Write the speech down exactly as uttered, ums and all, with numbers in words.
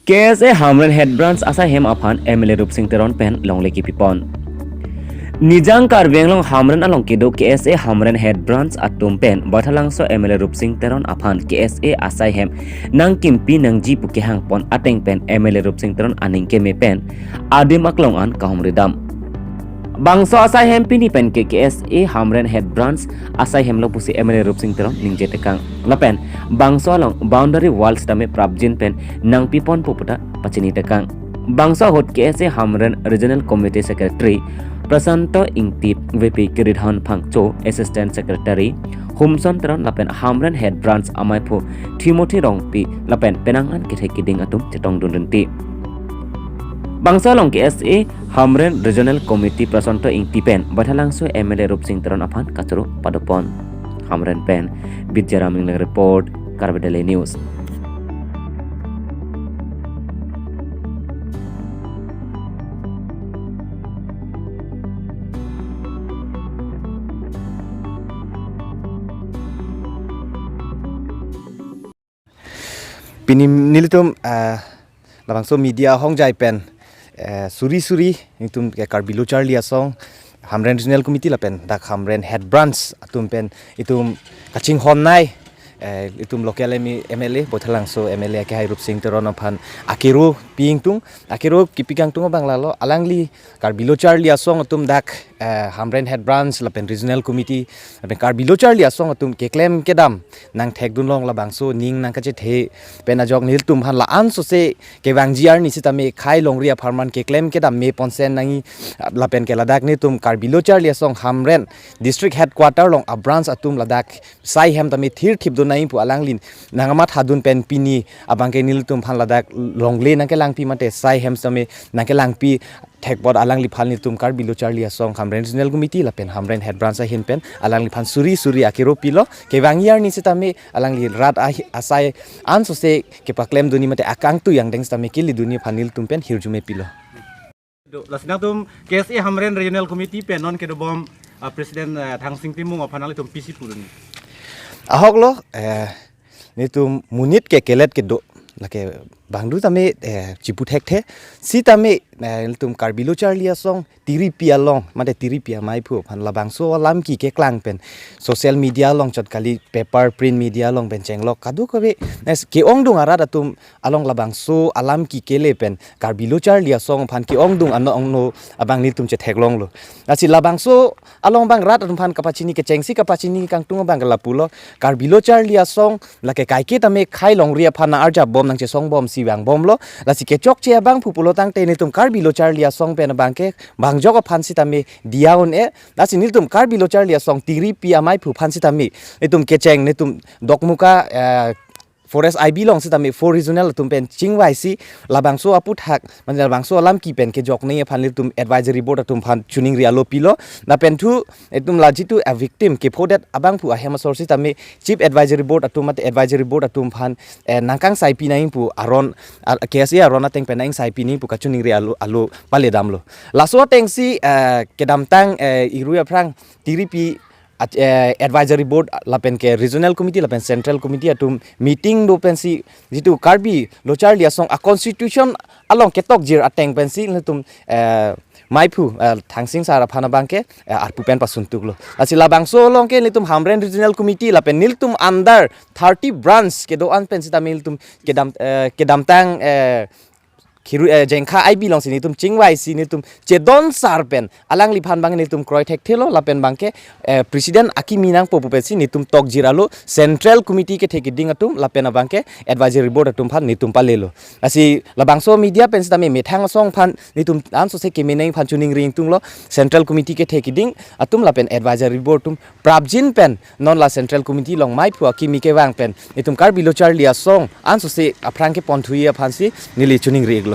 K S A Hamren Head Branch asai hem aphan M L A Rupsing Teron pen longle kipipon. Nijang Karbi Anglong Hamren along kedo K S A Hamren Head Branch atum pen Baithalangso M L A Rupsing Teron aphan K S A asai hem nangkimpi nangji pu kehangpon ateng pen M L A Rupsing Teron aning keme pen adim aklong an kahumridam. Bangso asai hem pini pen ke K S A Hamren Head Branch asai hem lo pusi M L A Rupsing Teron ningje tekang. Lapen bangso along boundary wall sitame prapjin pen nangpiponpo puta pachini tekang. Bangso ahut K S A Hamren Regional Committee Secretary Prasanto Ingti, V P Kiridhan Phangcho, Assistant Secretary Humson Teron lapen Hamren Head Branch amaiphu Timothy Rongpi lapen penang an kethe kiding atum chetongdun rinti. Bangso along K S A Hamren Regional Committee Prasanto Ingti pen Baithalangso M L A Rupsing Teron aphan kachoro padopon. Hamren pen Bidyaram Ingleng report, Karbi Daily News. Pini nelitum, eh, labangso media ahongjai pen, eh, suri suri nelitum ke Karbi Lo-charli Asong, Hamren Regional Committee lapen dak Hamren Head Branch atum pen itum kachinghon nai, eh, itum local M A, M L A, Baithalangso M L A akehai Rupsing Teron aphan akero pi ingtung, akero kipi kangtung abang lalo, alangli Karbi Lo-charli Asong atum dak, eh, Hamren Head Branch lapen Regional Committee lapen Karbi Lo-charli Asong atum keklem kedam nangthekdun long labangso ning nangkachethe pen ajok nelitum aphan la-an sose kevangji arni sitame khei longri apharman keklem kedam me ponsen nangji lapen ke ladak nelitum Karbi Lo-charli Asong Hamren District Headquarter along a-branch atum ladak sai hem tame thirthipdun nangji pu alangli nangmathadun pen pini abangke nelitum aphan ladak longle nangkelangpi mate sai hem tame nangkelangpi thekpot alangliphan nelitum Karbi Lo-charli Asong Hamren Regional Committee lapen Hamren Head Branch ahin pen alangliphan suri suri akero pilo, kevangji arni sitame alangli rat ahi-, asai an sose kepaklemdunji mate akangtui angdeng sitame kelidunji aphan nelitum pen hirjume pilo. Do, lasi nangtum K S A Hamren Regional Committee pen non kedobom, ah, President, ah, Thangsing Timung aphan nanglitum pisi pudunji? Ahok lo, eh, nelitum monit ke kelet kedo, lake bangdu tame, eh, chipu thekthe, sitame, eh, nelitum Karbi Lo-charli Asong tiripi along, mate tiripi amaiphu aphan labangso alam ke keklang pen social media along chot kali, paper, print media along pen chenglok kadokave, eh, ke-ongdung arat atum along labangso alam ke kele pen Karbi Lo-charli Asong aphan ke-ongdung ano ongno abang nelitum chetheklonglo. Lasi labangso along abang rat atum aphan kapachini kechengsi kapachini kangtung abang ke lapulo, Karbi Lo-charli Asong lake kaike tame khei longri aphan nang-arjapbom nangchesongbomsi vangbomlo. Lasi kechokche abangphu pulo tangte nelitum Karbi Lo-charli Asong pen abangke bangjok aphan sitame diya un-e. Lasi nelitum Karbi Lo-charli Asong tiripi amaiphu aphan sitame nelitum kecheng nelitum Dokmoka, eh, Forest I B along sitame four regional atum pen chingvaisi labangso aputhak, mane labangso alam ke pen kejok nangji aphan nelitum advisory board atum aphan choningri alo pilo. Lapen thu itum la jitu a victim kephodet abangphu ahem asor sitame chief advisory board atum mate advisory board atum aphan, eh, nangkangsaipi nangji pu aron, a, K S A aron ateng pen nangkangsaipi nangji pu kachoningri alo, alo paledamlo. Laso atengsi, eh, kedamtang, eh, irui aphrang tiripi at-, eh, advisory board lapen ke regional committee lapen central committee atum meeting do pensi jitu Karbi Lo-charli Asong a constitution along ketokjir ateng pensi nelitum, eh, maiphu, eh, Thangsing sir aphan abangke, eh, arpu pen pasuntuklo. Lasi labangso along ke nelitum Hamren Regional Committee lapen nelitum under thirty branch kedo-an pen sitame nelitum kedam, eh, kedamtang, eh, khiru, eh, Jengkha I B alongsi nelitum chingvaisi nelitum chedon sar pen alangliphan abang nelitum kroi thekthelo lapen abangke, eh, president akimi nangpo pu pensi nelitum tokjir alo central committee kethe kiding atum lapen abangke advisory board atum aphan nelitum palelo. Lasi labangso media pen sitame methang asong aphan nelitum ansose keme nangji aphan choningri ingtunglo, central committee kethe kiding atum lapen advisory board atum prapjin pen non la central committee along maiphu akimi kevang pen itum Karbi Lo-charli Asong ansose aphrang keponthuji aphansi neli choningri iklo.